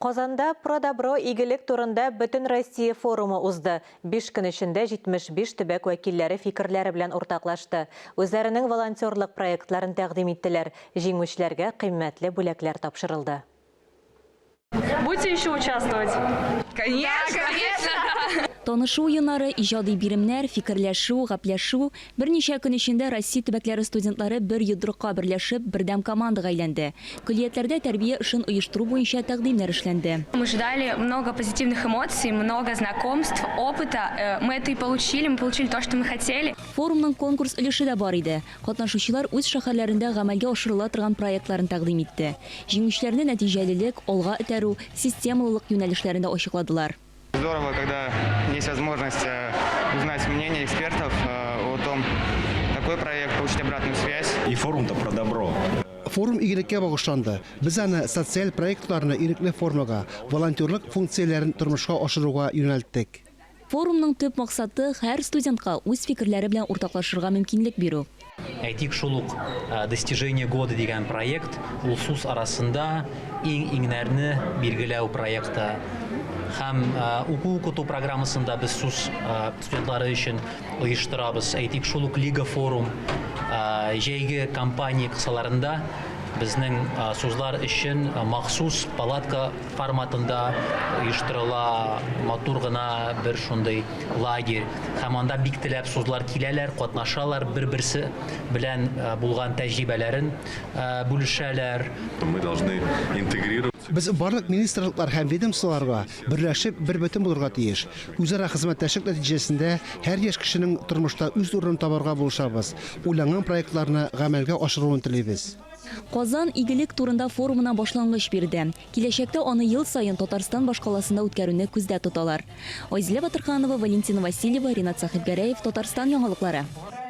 Казанда Про добро игелек турында Бөтенроссия форумы узды. Биш көн эчендә 75 төбәк вәкилләре фикерләре белән уртаклашты. Үзләренең волонтерлык проектларын тәкъдим иттеләр. Җиңүчеләргә кыйммәтле бүләкләр тапшырылды. Будете еще участвовать? Конечно! Конечно! Танышу уеннары, иҗади биремнәр, фикерләшү, гәпләшү. Берничә көн эчендә Россия төбәкләре студентлары бер йодрыкка берләшеп, бердәм командага әйләнде. Көллиятләрдә тәрбия эшен оештыру буенча тәкъдимнәр эшләнде. Мы ждали много позитивных эмоций, много знакомств, опыта. Мы это и получили, мы получили то, что мы хотели. Форумның конкурс өлеше дә бар иде. Катнашучылар үз шәһәрләрендә гамәлгә ашырыла торган проектларын тәкъдим итте. Җиңүчеләрне нәтиҗәлелек, алга этәрү, системалылык юнәлешләрендә ачыкладылар. Здорово, когда есть возможность э, узнать мнение экспертов э, о том, какой проект, получить обратную связь. И форум-то про добро. Форум игелеккә багышланды. Без аны социаль проектларны ирекле формага, волонтерлык функцияләрен тормышка ашыруга юнәлттек. Форумның төп максаты, һәр студентка үз фикерләре белән уртаклашырга мөмкинлек бирү. Әйтик, шул ук Достижение года дигән проект, ул СУС арасында иң-иңнәрне билгеләү проекты. Һәм уку-укыту программасын да без СУС студентлары өчен оештырабыз. Әйтик, шул ук Лига форум җәйге кампания кысаларында безнең СУЗлар өчен махсус палатка форматында оештырыла матур гына бер шундый лагерь. Һәм анда бик теләп СУЗлар киләләр, катнашалар, бер-берсе белән булган тәҗрибәләрен бүлешәләр. Мы должны интегрировать. Без барлык министрлыклар һәм ведомстволарга берләшеп, бербөтен булырга тиеш. Үзара хезмәттәшлек нәтиҗәсендә һәр яшь кешенең тормышта үз урынын табарга булышабыз, уйланган проектларны гамәлгә ашыруын телибез. Казан игелек турында форумына башлангыч бирде. Киләчәктә аны ел саен Татарстан башкаласында үткәрүне күздә тоталар. Айзилә Батырханова, Валентина Васильева, Ринат Сәхибгәрәев, Татарстан яңалыклары.